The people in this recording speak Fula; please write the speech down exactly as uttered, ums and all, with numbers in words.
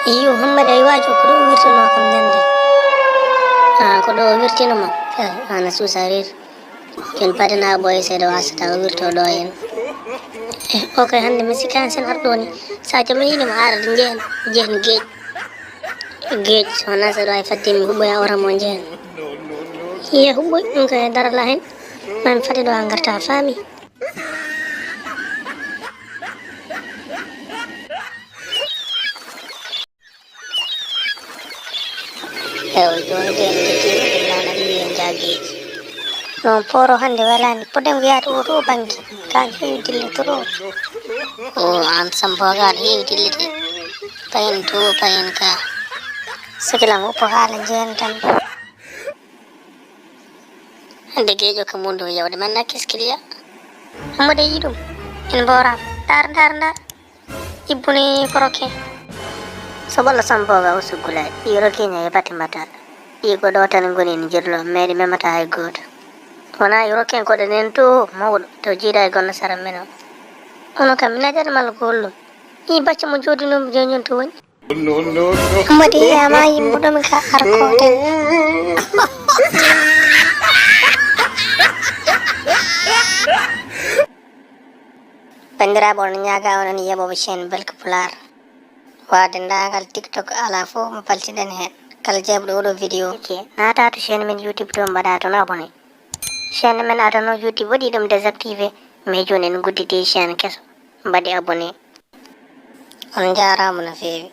Iyo, Hammadi, ay waajo, ko ɗo o wirtuno kam ñande. Ah, ko ɗo o wirtino ma? Eh, ana suusa rir. Ken padana boy seeɗa wasata o wirto ɗo en. Eh, ok, hannde mi sikkan sen arɗo ni. Sa jama yiɗi ma ara, njehen, njehen geej. Geej, so wona seeɗa ay fadde mi huɓɓoya ora mo njehen. Iya, huɓɓoy, ɗum ko e darala hen. Man fadde ɗo a ngarta faami. Ewo, jooni de en njetti ɗum laana ɗi en jaageeji. Non, pooro hannde welaani. Poɗen wiyaade o to bannge. Kaan heewi dille trop. O, aan Sambo ga aɗa heewi dille de. Payen to, payen ka. Sikilam uppo haala njehen tan. Hannde geeƴo ka mundo yawde man na kiskiliya. Hammude yi ɗum. En mbooraama. Ndaar, ndaar, ndaar. Ibbuni ko roke. So ɓalla Sambo ga o suggula. Ɗi roke ña e bati mata. Ɗi ko ɗo tan ngoni ni jirlo. Meɗi memata hay gooto. Wona i roke ko ɗo nen to mawɗo. To jiida e gonno sara men o. Ono kam mi najat mal gollo. I bacca mo jooɗi noon joñon to woni. Modi ama yimɓe ɗum ka arkoten. Banndiraaɓe, on ñaaga onon yeɓoɓe chaîne Belka Pulaar. Wa denndaangal TikTok alaa fof mo paltiɗen heen. Kala jeeɓɗo oɗo vidéo. Ok, naata to chaîne men YouTube to mbaɗa toon abonné. Chaîne men adano YouTube waɗi ɗum désactivé, mais jooni en gudditi chaîne keso. Mbaɗi abonné. On njaaraama no feewi.